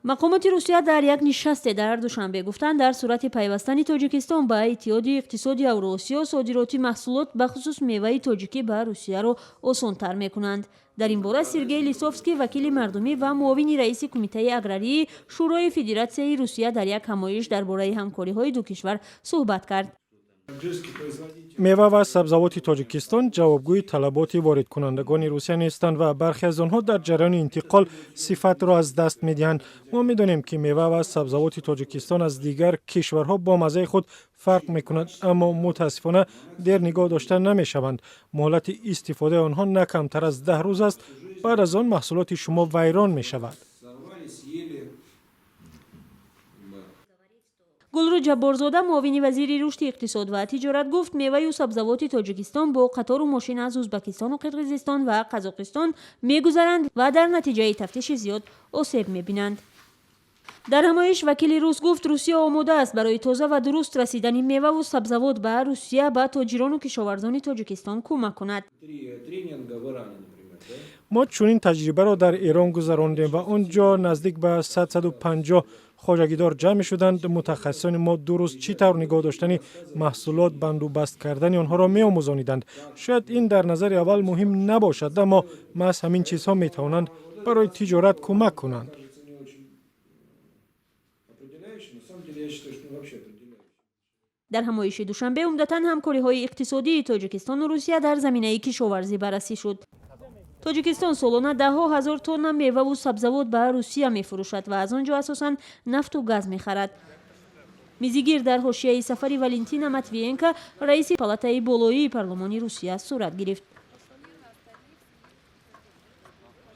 Мақомоти Русия дар як нишасте дар Душанбе гуфтанд, дар сурати пайвастани Тоҷикистон ба Иттиҳоди иқтисоди Авроосиё содироти маҳсулот, бахусус меваи тоҷикӣ, ба Русияро осонтар мекунанд. Дар ин бора Сергей Лисовский, вакили мардумӣ ва муовини раиси Кумитаи аграрии Шӯрои Федератсияи Русия, дар як ҳамоиш дар бораи ҳамкориҳои ду кишвар суҳбат кард. Мева ва сабзавоти Тоҷикистон ҷавобгӯи талаботи воридкунандагони Русия нестанд ва бархе аз онҳо дар ҷараёни интиқол сифатро аз даст медиҳанд. Мо медонем, ки мева ва сабзавоти Тоҷикистон аз дигар кишварҳо бо маззаи худ фарқ мекунад, аммо мутаассифона дер нигоҳ дошта намешаванд. Муҳлати истифодаи онҳо на камтар аз 10 рӯз аст. Баъд аз он маҳсулоти шумо вайрон мешавад. Сорвали, съели. Да. Гулрӯ Ҷабборзода, муовини вазири рушди иқтисод ва тиҷорат, гуфт, меваю сабзавоти Тоҷикистон бо қатору мошин аз Узбакистону Қирғизистон ва Қазоқистон мегузаранд ва дар натиҷаи тафтиши зиёд осеб мебинанд. Дар ҳамоиш вакили рус гуфт, Русия омода аст барои тоза ва дуруст расидани меваву сабзавот ба Русия ба тоҷирону кишоварзони Тоҷикистон кӯмак кунад. Три тренинга в Иране, например, да? Мо чунин таҷрибаро дар Эрон гузарондем ва он ҷо наздик ба 150 хоҷагидор ҷамъ мешуданд. Мутахассисони мо 2 рӯз чӣ тавр нигоҳ доштани маҳсулот, бандубаст кардани онҳоро меомӯзониданд. Шояд ин дар назари аввал муҳим набошад, аммо маҳз ҳамин чизҳо метавонанд барои тиҷорат кӯмак кунанд. Кажется, не очень определяющий. На самом деле, я считаю, что он вообще определяющий. Дар ҳамоиши Душанбе умдатан ҳамкориҳои иқтисодии Тоҷикистону Русия дар заминаи кишоварзӣ баррасӣ шуд. Тоҷикистон солона даҳҳо ҳазор тонна меваву сабзавот ба Русия мефурӯшад ва аз он ҷо асосан нафту газ мехарад. Мизигир дар ҳошияи сафари Валентина Матвиенко, раиси палатаи болоии парлумони Русия, сурат гирифт.